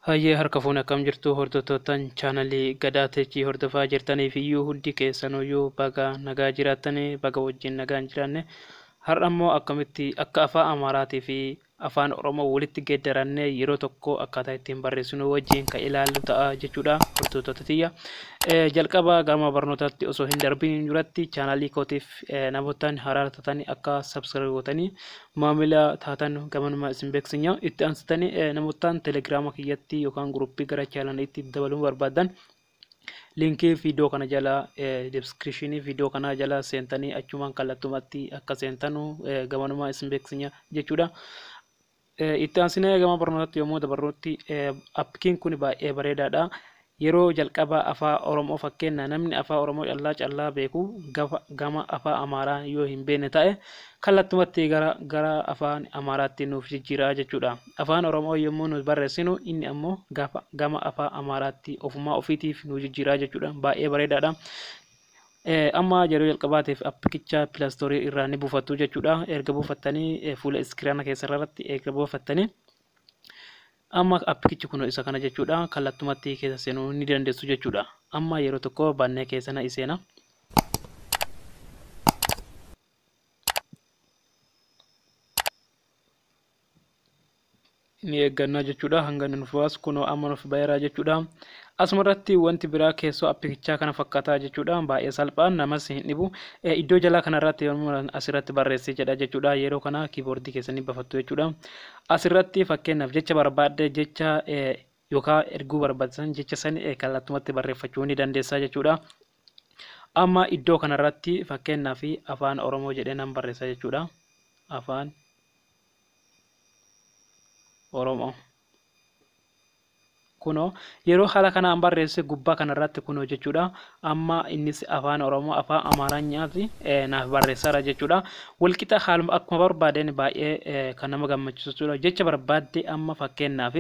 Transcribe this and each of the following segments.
Hayyee harka fuune akkam jirtu hordoftoottan chaanalii Gadaa Teechii hordofaa jirtaniif iyyuu hundi keessanuyyuu baga nagaa jiraattanii baga wajjin nagaan jiraanne. Har'a immoo akkamitti akka afaan Amaaraatii fi afaan Oromoo walitti geeddarannee yeroo tokko akkaataa ittiin barreessinu wajjin kan ilaallu ta'a jechuudha hordoftoota tiyya. Jalqaba gama barnootaatti osoo hin darbiin duratti chaanalii kootiif namootaan haaraa taatanii akka subscribe gootanii maamila taatan gamanuma isin beeksisna. Itti aansitanii namootaan telegiraama kiyyatti yookaan guruppii gara chaanaliitti dabaluu barbaadan liinkii viidiyoo kana jala diskiripshinii viidiyoo kana jala seentanii achumaan kallattumatti akka seentanu gamanuma isin beeksisna jechuudha. Itti aansinee gama barnootaatti yommuu dabarrutti appikiin kun baay'ee bareedaadha. Yeroo jalqaba afaan Oromoo fakkeenya namni afaan Oromoo callaa callaa beeku gama afaan Amaaraa yoo hin beekne ta'e kallattumatti gara afaan Amaaraatti nuuf jijjiira jechuudha. Afaan Oromoo yommuu nu barreessinu inni ammoo gama afaan Amaaraatti ofumaa ofiitiif nu jijjiira jechuudha. Baay'ee bareedaadha. Amma yeroo jalqabaatiif appikicha pilaastorii irraa ni buufattu jechuudha. Erga buufattanii fuula iskiriina keessa irratti erga buufattanii amma appikichi kun isa kana jechuudha. Kallattumatti keessa seenuu ni dandeessu jechuudha. Amma yeroo tokko bannee keessa na seena. Ni eeggannaa jechuudha. Hanga inni nuuf baasu kunoo amma nuuf baheera jechuudha. Asuma irratti wanti biraa keessoo appikichaa kana fakkaataa jechuudha. Baay'ee salphaan namas hin dhibu. Iddoo jalaa kanarratti yommuu asirratti barreessee jedha jechuudha. Yeroo kana kiiboordii keessanii bafattu jechuudha. Asirratti fakkeenyaaf jecha barbaadde jecha yookaan erguu barbaachisan jecha san kallattumatti barreeffachuu ni dandeessa jechuudha. Amma iddoo kanarratti fakkeenyaaf afaan Oromoo jedhee nan barreessa jechuudha. Afaan Oromoo. Kunoo yeroo haala kanaan barreesse gubbaa kanarratti kunoo jechuudha. Amma innis afaan Oromoo afaan Amaaraanyaati naaf barreessaara jechuudha. Walqixa haaluma akkuma barbaadeen baay'ee kan nama gammachiisu jechuudha. Jecha barbaadde amma fakkeenyaaf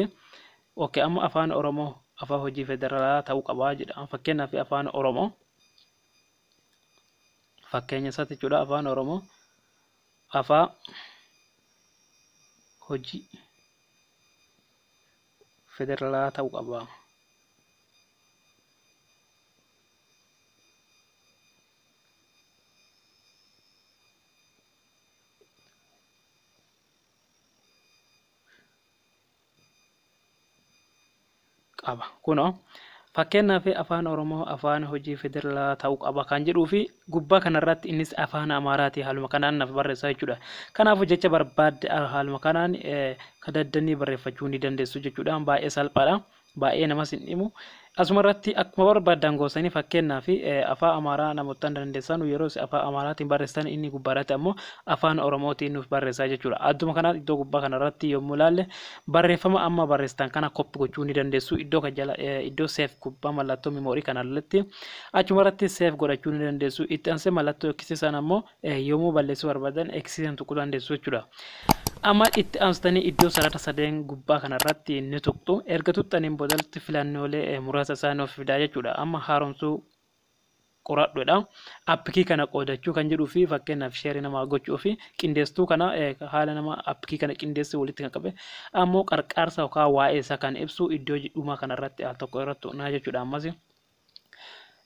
okay amma afaan Oromoo afaan hojii federaalaa ta'uu qabaa jedha. Fakkeenyaaf afaan Oromoo fakkeenya isaati jechuudha. Afaan Oromoo afaan hojii federaalaa ta'uu qaba. Qaba. Kunoo fakkeenyaaf afaan Oromoo afaan hojii federaalaa ta'uu qaba kan jedhuu fi gubbaa kanarratti innis afaan Amaaraati haaluma kanaan naaf barreessaa jechuudha. Kanaafuu jecha barbaadde haaluma kanaan kadaddanii barreeffachuu ni dandeessu jechuudha. Baay'ee salphaadha. Baay'ee namas hin dhibu. Asuma irratti akkuma barbaaddan goosanii fakkeenyaaf afaan Amaaraa namoota dandeessan yeroo afaan Amaaraatiin barreessan inni gubbaarratti ammoo afaan Oromootiin nuuf barreessaa jechuudha. Adduma kanaa iddoo gubbaa kanarratti yommuu ilaalle barreeffama amma barreessitan kana koppi gochuu ni dandeessu. Iddoo kan jala iddoo seef gubbaa mallattoo miimoorii kanarratti achuma irratti seef godhachuu ni dandeessu. Itti aansee mallattoo eegsisaan ammoo yommuu balleessuu barbaadan eegsisan tuquu dandeessu jechuudha. Amma itti aansitanii iddoo sarara sadeen gubbaa kanarratti ni tuqxu. Erga tuqxaniin boodatti filannoolee muraasa isaa nuuf fidaa jechuudha. Amma haaromsuu qoradhuudha. Appikii kana qoodachuu kan jedhuu fi fakkeenyaaf sheerii namaa gochuu fi qindeesstuu kana haala nama appikii kana qindeessuu walitti kan qabe ammoo qarqaarsa yookaan waa'ee isaa kan ibsu iddoo dhumaa kanarratti al tokko irratti tuqnaa jechuudha. Ammas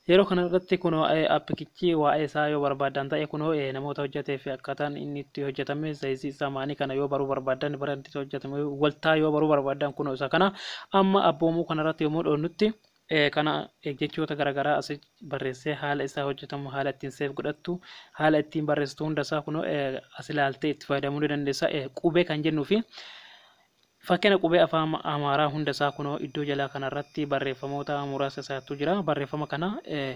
yeroo kanarratti kunoo appikichi waa'ee isaa yoo barbaadan ta'e kunoo namoota hojjetee fi akkaataan inni itti hojjetame saayizii isaa maanii kana yoo baruu barbaadan bara itti hojjetame waltaa yoo baruu barbaadan kunoo isa kana amma abboomuu kanarratti yommuu dhoonnutti kana jechoota garaagaraa asii barreessee haala isaa hojjetamu haala ittiin seef godhattu haala ittiin barreessitu hunda isaa kunoo as ilaaltee itti fayyadamuu ni dandeessa. Qubee kan jennuu fi fakkeenya qubee afaan Amaaraa hunda isaa kunoo iddoo jalaa kanarratti barreeffamoota muraasa isaatu jira. Barreeffama kana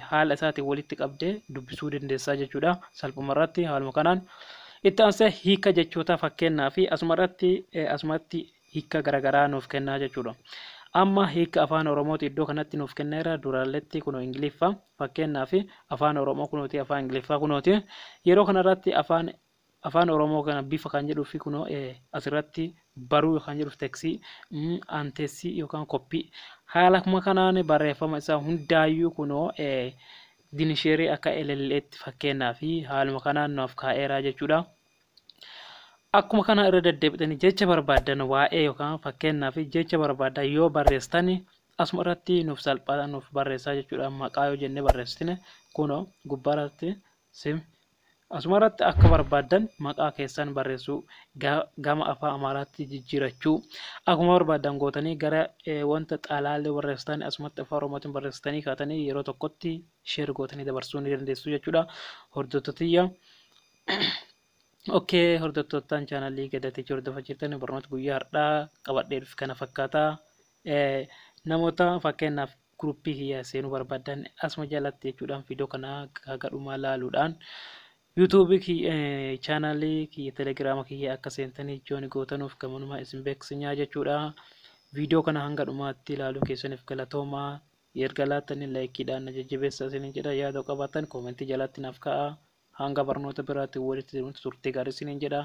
haala isaatiin walitti qabdee dubbisuu dandeessaa jechuudha. Salphuma irratti haaluma kanaan itti aansee hiika jechoota fakkeenyaa fi asumatti hiika garaagaraa nuuf kennaa jechuudha. Amma hiika afaan Oromooti iddoo kanatti nuuf kenneera. Duraalletti kunoo Ingiliffa fakkeenyaa fi afaan Oromoo kunooti afaan Ingiliffaa kunooti. Yeroo kanarratti afaan Oromoo kana bifa kan jedhuu fi kunoo asirratti baruu kan jedhuuf teksii anteessii yookaan koppii haala kanaan barreeffama isaa hundaayyuu kunoo dinisheerii akka elelleetti fakkeenyaa fi haaluma kanaan nuuf kaa'eera jechuudha. Akkuma kana irra deddeebitanii jecha barbaaddan waa'ee yookaan fakkeenyaaf jecha barbaaddan yoo barreessitan asuma irratti nuuf salphaadhaan nuuf barreessaa jechuudha. Maqaa yoo jennee barreessine kunoo gubbaa irratti sim asuma irratti akka barbaaddan maqaa keessan barreessuu, gama afaan Amaaraatti jijjiirachuu akkuma barbaaddan gootanii gara wanta xaalaallee barreessitan asumatti afaan Oromootiin barreessitanii kaatanii yeroo tokkotti share gootanii dabarsuu ni dandeessu jechuudha. Hordoftootiyya. Okay, hordoftoottan chaanalii Gadaa hordofaa jirtan, barnoota guyyaa har'aa qabadhee dhufe kana fakkaata. Namoota fakkeenyaaf guruppii kiyya seenuu barbaadan asuma jalatti jechuudhaan viidiyoo kana haga dhumaa laaluudhaan yuutuubii chaanalii kiyya telegiraama kiyya akka seentanii join gootanuuf gamanumaa isin beeksisaa jechuudha. Viidiyoo kana hanga dhumaatti ilaaluu keessaniif galatoomaa. Erga laattanii laayikiidhaan na jajjabeessaa isiniin jedha. Yaada qabaattan koomentii jalatti naaf kaa'aa. Hanga barnoota biraatti walitti deebinutti turtii gaarii isiniin jedha.